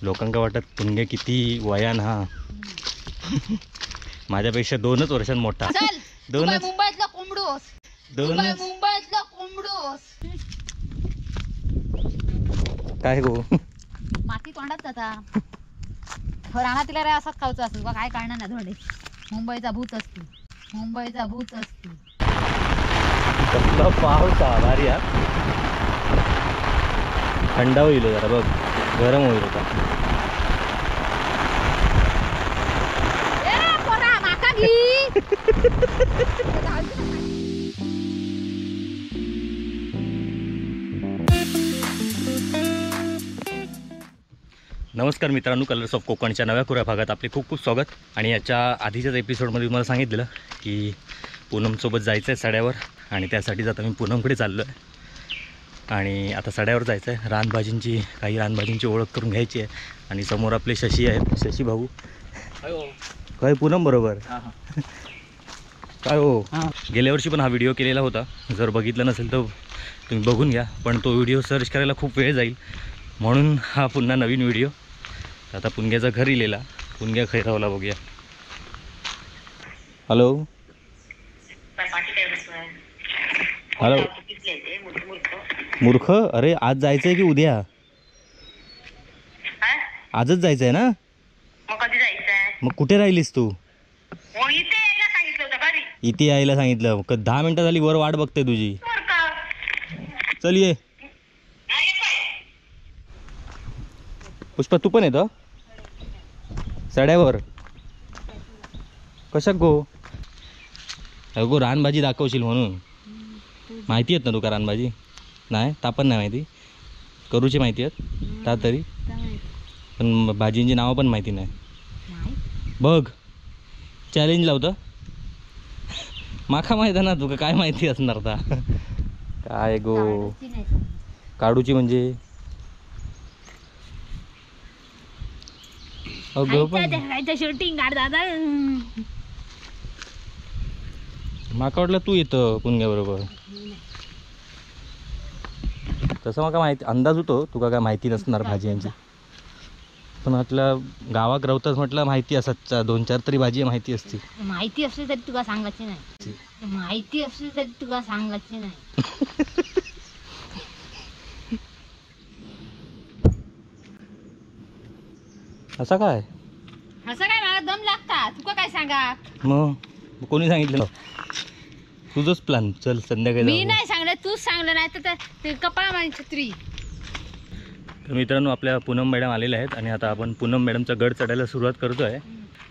लोकांका वाटत पुणगे किती वयान हा, माझ्यापेक्षा 2 वर्षां मोठा. दोनच मुंबईतला कोंबडोस, दोनच मुंबईतला कोंबडोस. काय गो माती तोंडात जाता. रानातील रे असाच खाऊचा असतो काय काढणार ना धोडे. मुंबईचा भूत असतो, मुंबईचा भूत असतो. कसला पाऊस हा भारी हा. थंड होईल जरा बघ, गरम होईल आता. नमस्कार मित्रांनो, कलर्स ऑफ कोकणच्या नव्या कोऱ्या भागात आपले खूप खूप स्वागत. आणि याच्या आधीच्याच एपिसोडमध्ये तुम्हाला सांगितलेलं की पूनमसोबत जायचं आहे सड्यावर, आणि त्यासाठीच आता मी पूनमकडे चाललो आहे. आणि आता सड्यावर जायचं आहे, रानभाजींची काही रानभाजींची ओळख करून घ्यायची आहे. आणि समोर आपले शशी आहेत, शशी भाऊ. काय पूनम बरोबर काय हो? गेल्या वर्षी पण हा व्हिडिओ केलेला होता, जर बघितलं नसेल तर तुम्ही बघून घ्या, पण तो व्हिडिओ सर्च करायला खूप वेळ जाईल म्हणून हा पुन्हा नवीन व्हिडिओ. आता पुणग्याचा घर इलेला, पुणग्या खैरावला बघूया. हॅलो हॅलो मूर्ख, अरे आज जायचं आहे की उद्या? आजच जायचं आहे ना? मग कुठे राहिलीस तू? इथे यायला सांगितलं, 10 मिनटं झाली वर वाट बघते तुझी. चल ये. पुष्पा तू पण येतो सड्यावर? कशा गो? अगो रानभाजी दाखवशील म्हणून. माहिती आहेत ना तुका रानभाजी? नाही ता पण नाही माहिती, करूची माहिती आहेत ता तरी, पण भाजींची नावं पण माहिती नाही. बघ चॅलेंज लावतं, माखा माहिती आहे ना तुका, काय माहिती असणार ता? काय गो काडूची म्हणजे? अगं पण शूटिंग काढ दादा. माका वाटलं तू येतं पुणग्या बरोबर, तसं माका माहिती अंदाज होतो तुका काय माहिती नसणार भाजी यांची, पण म्हटलं गावात राहतच म्हटलं माहिती असत, 2-4 तरी भाजी माहिती असती. माहिती असली तरी तुका सांगायची नाही, माहिती असली तरी तुका सांगायची नाही. असं काय? असं काय मला दम लागता, तुका काय सांगा? मग कोणी सांगितलं? तुझंच प्लॅन, चल संध्याकाळी. मी नाही सांगलं, तूच सांगलं, नाही तर ते कपाळ माझी छत्री. तर मित्रांनो आपल्या पूनम मॅडम आलेल्या आहेत आणि आता आपण पूनम मॅडमचा गड चढायला सुरुवात करतो आहे.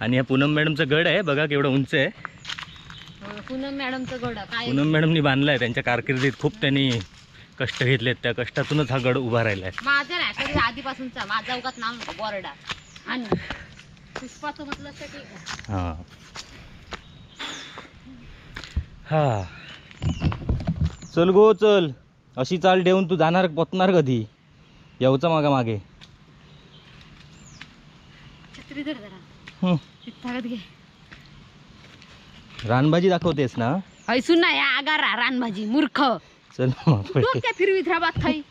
आणि ह्या पूनम मॅडमचा गड आहे बघा केवढं उंच आहे. पूनम मॅडमचं गड काय? पूनम मॅडमनी बांधला आहे, त्यांच्या कारकिर्दीत खूप त्यांनी कष्ट घेतलेत, त्या कष्टातूनच हा गड उभा राहिला आहे. माझं नाही कधी आधीपासूनचा, माझा उगाच नाव नको बोर्डा आणि पुष्पाचं म्हटलं तर ठीक आहे. हां हां चल गो चल, अशी चाल ठेवून तू जाणार पोचणार कधी? येऊचा मागा मागे. छत्री धर जरा, ताकद घे. रानभाजी दाखवतेस ना? ऐसून नाही आगारा रानभाजी मूर्ख. चल तू काय फिरवीत राहत खाई,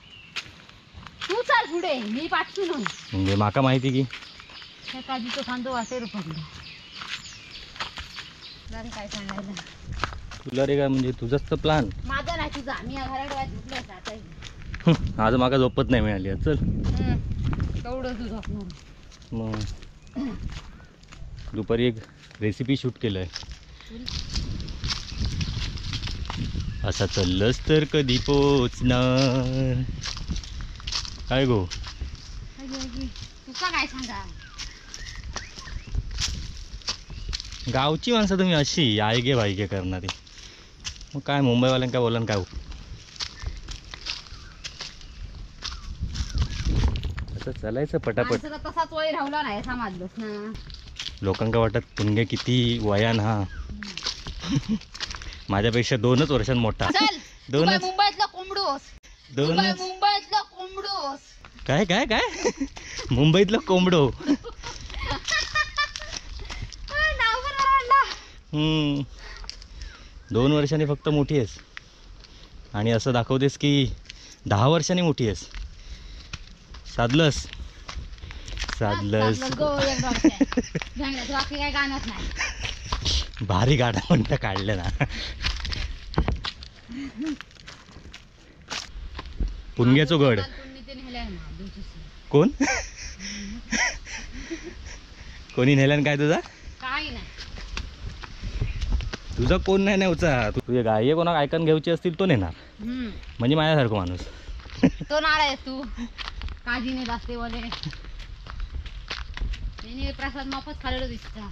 तू चाल पुढे मी पाठवून. म्हणजे माका माहिती की काजूचं फांदो वाटेर पडलं. काय सांगायला तुला रे? काय म्हणजे तुझंच तर प्लॅन. माझा नाही तुझा, मी घराकडे झोपलो आता. आज माका झोपत नाही मिळाली. चल केवढं तू झोपणार मग. दुपारी एक रेसिपी शूट केलं आहे. असा चाललंच तर कधी पोचणार? काय गो तुका काय सांगा? गावची माणसं तुम्ही अशी आयगे भायगे करणारी, मग काय मुंबईवाल्यांना काय बोला काय? असं चालायचं पटापट. तसाच वय राहिला नाही समजलंच ना. लोकांका वाटत पुणगे किती वयान हा, माझ्यापेक्षा 2 वर्षां मोठा. दोनच मुंबईतला कोंबडोस, दोनच मुंबईतला कोंबडोस. काय काय काय मुंबईतलं कोंबडो? 2 वर्षांनी फक्त मोठी आहेस आणि असं दाखवतेस की 10 वर्षांनी मोठी आहेस. साधलंस साधलंस. बाकी काय गाणंच नाही. भारी गाणं म्हणता काढलं ना. पुणग्याचो गड. कोण कोणी नेल्यान काय तुझा? काय नाही तुझा कोण नाही न्यायचा. तुझे गाय कोणाक ऐकून घेऊची असतील तो नेणार, म्हणजे माझ्यासारखं माणूस. तो नारा आहे तू काजी नाही असते बोले. प्रसाद माफच खाल्लेलो दिसता.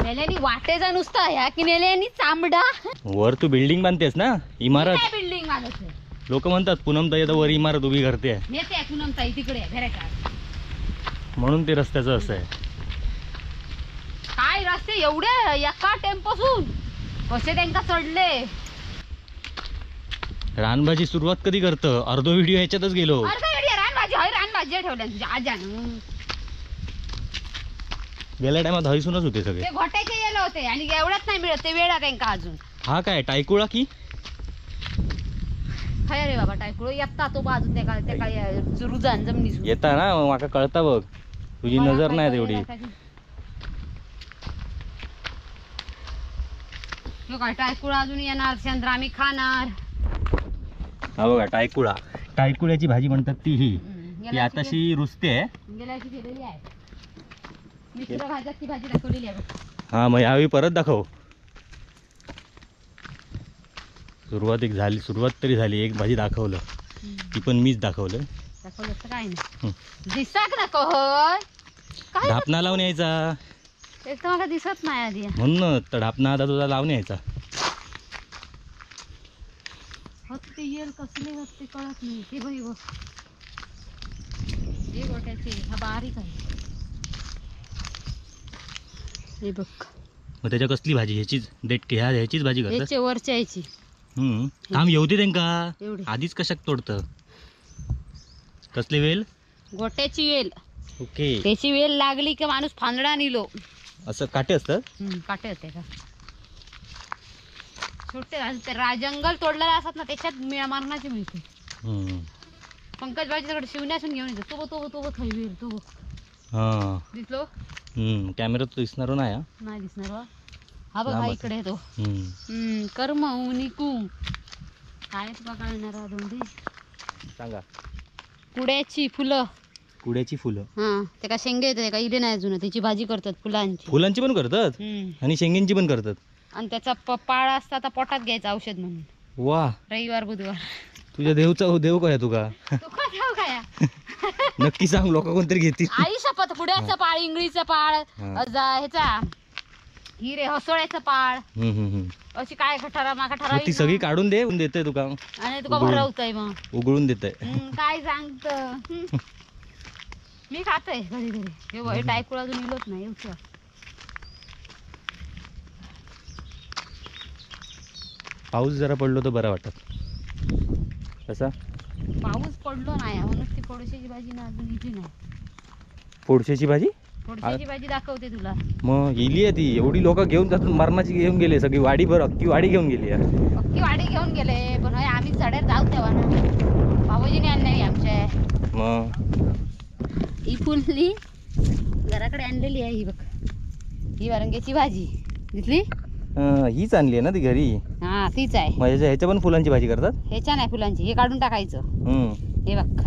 नेल्यानी वाटेचा नुसता ह्या की नेल्यानी चांबडा. वर तू बिल्डिंग बांधतेस ना, इमारत. बिल्डिंग बांधते. लोक म्हणतात पूनम ताई आता वर इमारत उभी करते. नेते पूनम ताई तिकडे म्हणून ते रस्त्याचं असं आहे. काय रस्ते एवढे एका टेम्पोसून कसे त्यांना चढले. रानभाजी सुरुवात कधी करतं? अर्धो व्हिडिओ ह्याच्यातच गेलो. अर्धा व्हिडिओ रानभाजी हय रानभाजी ठेवल्या तुझ्या आजानं. गेल्या टायमात हयसूनच होते सगळे. ते घोट्याचे गेले होते आणि एवढ्याच नाही मिळत ते वेळा त्यांका अजून. हा काय टायकुळा की खय रे बाबा टायकुळ येता तो बाजून त्या काय त्या काय रुजान जमिनी येता ना माका कळता बघ तुझी नजर नाही तेवढी. काय टायकुळा अजून येणार चंद्र आम्ही खाणार. हा बघा टायकुळा, टायकुळ्याची भाजी म्हणतात ती. ही ती आताशी रुजते. गेल्या वर्षी केलेली आहे. मित्र भाज्यात ती भाजी दाखवलेली आहे. हा मग यावेळी परत दाखव. सुरुवात एक झाली, सुरुवात तरी झाली. एक भाजी दाखवलं ती पण मीच दाखवलं. दाखवलं तर काय नाही दिसत नको होय. ढापणा लावून यायचा. एक तर मला दिसत नाही आधी म्हणून तर ढापणा आता तुझा लावून यायचा. ते येल कसले होते कळत नाही. ते बघ बघ हे गोट्याचे हा बारीक आहे. हे बघ मग त्याच्या कसली भाजी ह्याचीच देटकी ह्या ह्याचीच भाजी करतात ह्याचे वरच्या ह्याची. थांब येऊ दे त्यांका आधीच कशाक तोडतं. कसली वेल? गोट्याची वेल. ओके त्याची वेल लागली की माणूस फांदडा निलो. असं काटे असतात? काटे होते का छोटे. जंगल तोडलेलं असतात ना त्याच्यात मारणाची मिळते. पंकज भाजी शिवण्यासून घेऊन येतो. तो तो तो थंय वेल तो दिसलो. कॅमेरात दिसणार नाही. नाही दिसणार. हा बघ हा इकडे तो कर्म निकू काय तुला कळणार दोंडी सांगा. कुड्याची फुलं. कुड्याची फुलं हा ते का शेंगे येते का इले नाही अजून. त्याची भाजी करतात फुलांची. फुलांची पण करतात आणि शेंगेंची पण करतात. आणि त्याचा पाळ असता आता पोटात घ्यायचा औषध म्हणून. वा रविवार बुधवार तुझ्या देवचा देव काय तुका? तुका देव काय नक्की सांग लोक कोणतरी घेतील. आई शपथ कुड्याचा पाळ, इंगळीचा पाळ, ह्याचा हिरे हसोळ्याचा पाळ, अशी काय ठरा माका ठरावी ती सगळी काढून दे देते तुका आणि तुका भरवतय मग उघडून देतय. काय सांगत मी खातय घरी घरी. हे टायकुळ अजून इलोच नाही. पाऊस जरा पडलो तर बरा वाटत. कसा पाऊस पडलो नाही म्हणून ती फोडशाची भाजी ना अजून इली नाही. फोडशाची भाजी? फोडशाची भाजी दाखवते तुला मग. इली आहे ती. एवढी लोक घेऊन जातात मरणाची घेऊन गेले सगळी वाडी भर अख्खी वाडी घेऊन गेली. अख्खी वाडी घेऊन गेले पण आम्ही चढ्यात जाऊ तेव्हा ना बाबाजीने आणली आमच्या. मग ही फुलली घराकडे आणलेली आहे. ही बघ ही वारंग्याची भाजी दिसली. हीच आणली आहे ना ती घरी? हा तीच आहे. म्हणजे ह्याच्या पण फुलांची भाजी करतात? ह्याच्या नाही फुलांची. हे काढून टाकायचं. हे बघ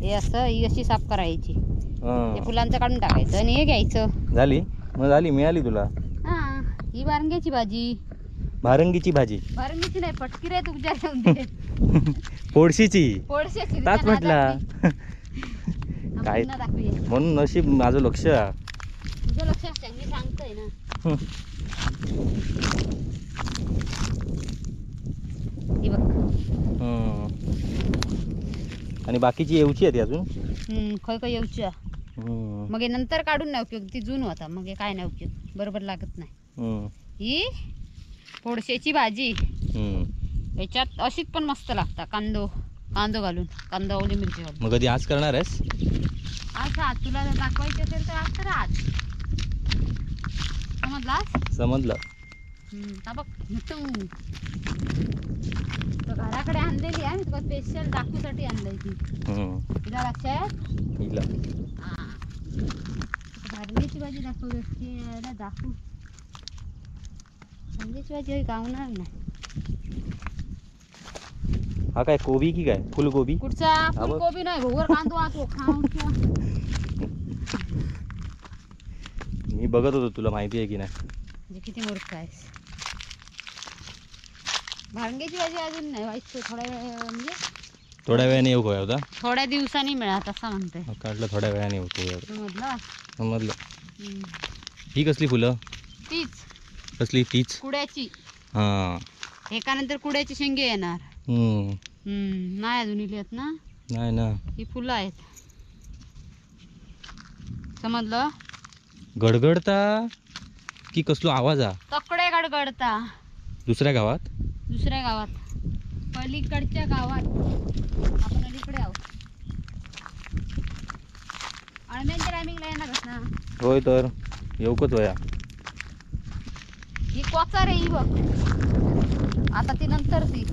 हे असं ही अशी साफ करायची. हे फुलांचं काढून टाकायचं आणि हे घ्यायचं. झाली मग झाली मिळाली तुला. हा ही वारंग्याची भाजी. भारंगीची भाजी. भारंगीची नाही पटकी रे तुझ्या फोडशीची. फोडशाची ताच म्हटला काय म्हणून नशीब माझं लक्ष. तुझं लक्ष असतं मी सांगतोय ना. ही बघ. आणि बाकीची येऊची आहे ती अजून. खय खय येऊची. मग हे नंतर काढून नाही उपयोग ती जून होता मग हे काय नाही उपयोग बरोबर लागत नाही. ही फोडशेची भाजी. याच्यात अशीच पण मस्त लागता कांदो कांदो घालून कांदा ओली मिरची घालून. मग कधी आज करणार आहेस? आज आज तुला जर दाखवायची असेल तर आज तर आज. समजलास? समजलं. बघ घराकडे आणलेली आहे मी तुका स्पेशल दाखवूसाठी आणलंय ती. तुझ्या लक्षात भारंगेची भाजी दाखवली असती दाखवू. भारंगेची भाजी गावणार नाही. हा काय कोबी की काय फुलकोबी? कुठचा फुलकोबी नाही, भोगर कांदो आतो खाऊन. मी बघत होतो तुला माहिती आहे की नाही. म्हणजे किती मूर्ख आहेस. भारंगेची भाजी अजून नाही व्हायचं, थोड्या म्हणजे थोड्या वेळाने येऊ होता, थोड्या दिवसांनी मिळत असं म्हणते. काढलं थोड्या वेळाने येऊ मधलं मधलं. ही कसली फुलं? तीच. कसली तीच? कुड्याची. हा, एकानंतर कुड्याची शेंगे येणार. नाही अजून इली आहेत ना? नाही ना. ही फुलं आहेत समजलं. गडगडता की कसलो आवाज हा? तकडे गडगडता. दुसऱ्या गावात? दुसऱ्या गावात, पलीकडच्या गावात. आपण अलीकडे आहोत. अळम्यांच्या टायमिंगला येणारच ना. होय तर येऊकच होया. ही कोचा रे ही बघ. आता ती नंतर ती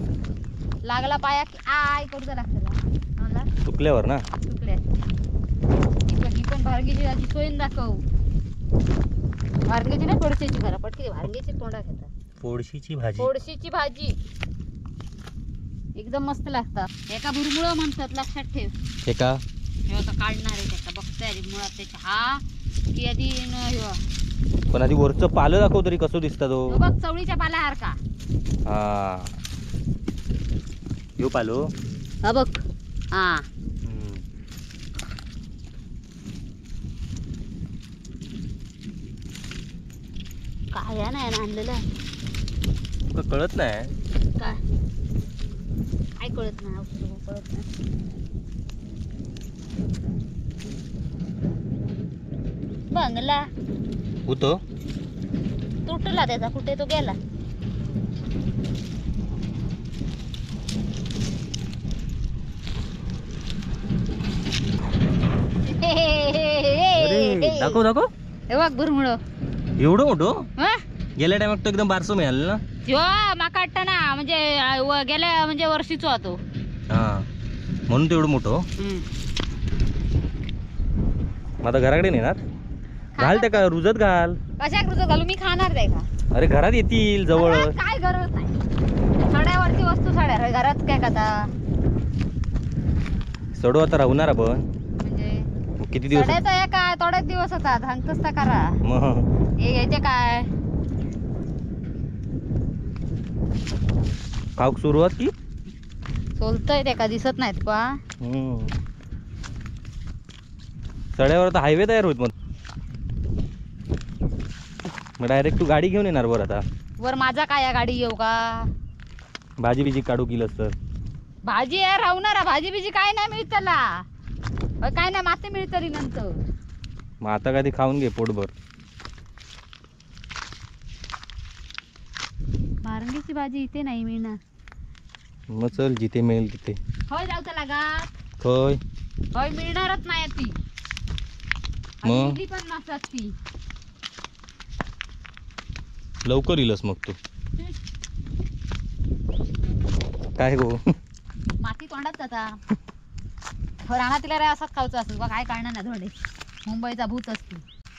लागला पाया की I करू लागतं सुकल्यावर ना. सुकल्या ही पण भारंगेची भाजी सोयीन दाखव. भारंगेची नाही पडशीची खरा पटकी भारंगेची तोंडा घेतात. फोडशीची भाजी. फोडशीची भाजी एकदम मस्त लागतात. एका भुरमुळं म्हणतात लक्षात ठेव. एका हे आता काढणार आहे त्याचा बघताय आधी मुळात त्याच्या हा की आधी पण आधी वरचं पालं दाखव तरी कसं दिसता तो. बघ चवळीच्या पाल्यासारखा. हा यो पालो हा बघ. हा काय नाही आणलेलं तुका कळत नाही काय? काय कळत नाही? कळत नाही. बंगला होतो तुटला त्याचा, कुठे तो गेला. अरे दाखव दाखव. हे बघ भुरमुळं एवढं मोठं गेल्या टायमात तो एकदम बारसो मिळालं ना. हो माका वाटतं ना म्हणजे गेल्या म्हणजे वर्षीचो तो. हा म्हणून तेवढं मोठं. मग आता घराकडे नेणार? घाल त्या का रुजत घाल. कशा रुजत घालू? मी खाणार नाही का? अरे घरात येतील जवळ. काय गरज नाही, सड्यावरची वस्तू सड्या घरात काय खाता. सडू आता राहणार आपण म्हणजे किती दिवस? सड्याचा काय थोडेच दिवस होता सांगतोस तर करा. मग हे घ्यायचे काय खाऊक सुरुवात की सोलतय ते का दिसत नाहीत का? सड्यावर आता हायवे तयार होत मग. मग डायरेक्ट तू गाडी घेऊन येणार वर आता? वर माझा काय या गाडी येऊ का? भाजी बिजी काढू केलंस तर. भाजी आहे राहणार भाजी बिजी काय नाही मिळत त्याला, काय नाही माती मिळतली नंतर. मग आता काय ते खाऊन घे पोटभर. भारंगीची भाजी इथे नाही मिळणार. मग चल जिथे मिळेल तिथे. होय जाऊ त्याला गा. होय होय मिळणारच नाही ती. मग पण नसतात ती. लवकर येईलस मग तू. काय गो माती तोंडात जाता. रानातील रे असाच खाऊचा असतो बा, काय काढणार नाही थोडे. मुंबईचा भूत असतो,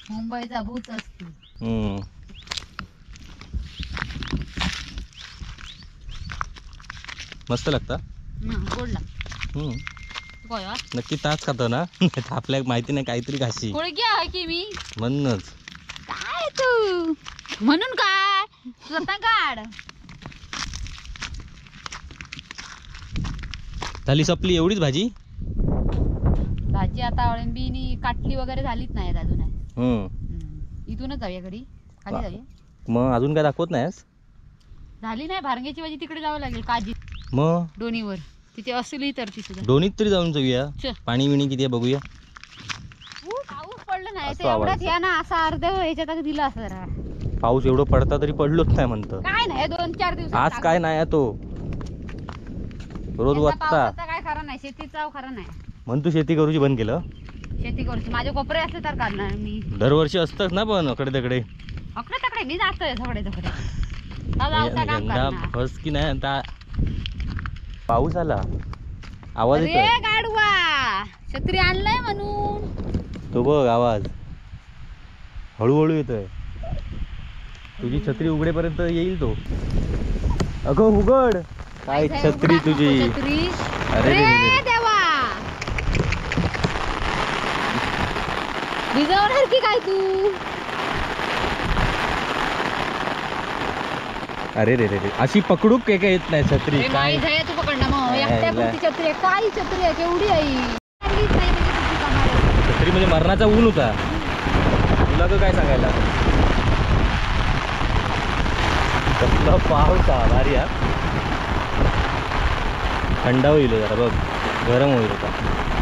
मुंबईचा भूत असतो. मस्त लागता. गोड लागतं. नक्की ताच खातो ना? आपल्याला माहिती नाही काहीतरी खाशी. कोळगी आहे की मी म्हणूनच. काय तू म्हणून काय स्वतः काढ. झाली सपली एवढीच भाजी? भाजी आता अळंबीनी काटली वगैरे झालीच नाही अजून. इथूनच जाऊया घरी, खाली जाऊया. मग अजून काय दाखवत नाहीस? झाली नाही भारंगेची भाजी, तिकडे जावं लागेल काजी मग डोनीवर तिथे असली तर ती सुद्धा. डोनीत तरी जाऊन जाऊया, पाणी विणी किती आहे बघूया. पाऊस पडला नाही तर एवढ्यात या ना असा अर्ध ह्याच्यात दिला असं जरा. पाऊस एवढं पडता तरी पडलोच नाही म्हणतं. काय नाही 2-4 दिवस आज काय नाही तो रोज वाजता. काय खरं नाही, शेतीचा खरं नाही. म्हणून तू शेती करूची बंद केलं? शेती करूची माझे कोपरे असले तर करणार मी. दरवर्षी असतच ना पण अकडे तकडे. अकडे तकडे मी जातोय सगळे तकडे. यंदा फर्स्ट की नाही आता पाऊस आला, आवाज येतोय. अरे गाडवा, छत्री आणलंय म्हणून. तो बघ आवाज हळूहळू येतोय. तुझी छत्री उघडेपर्यंत येईल तो. अगं उघड, काय छत्री तुझी. अरे देवा, भिजवणार की काय तू? अरे रे रे रे, अशी पकडू काय काय येत नाही छत्री. काय तू पकडना मग, एकट्या छत्री आहे. काय छत्री आहे केवढी आई छत्री, म्हणजे मरणाचा ऊन होता. तुला काय सांगायला, कसला पाऊस हा, भारी हा. थंड होईल जरा बघ, गरम होईल आता.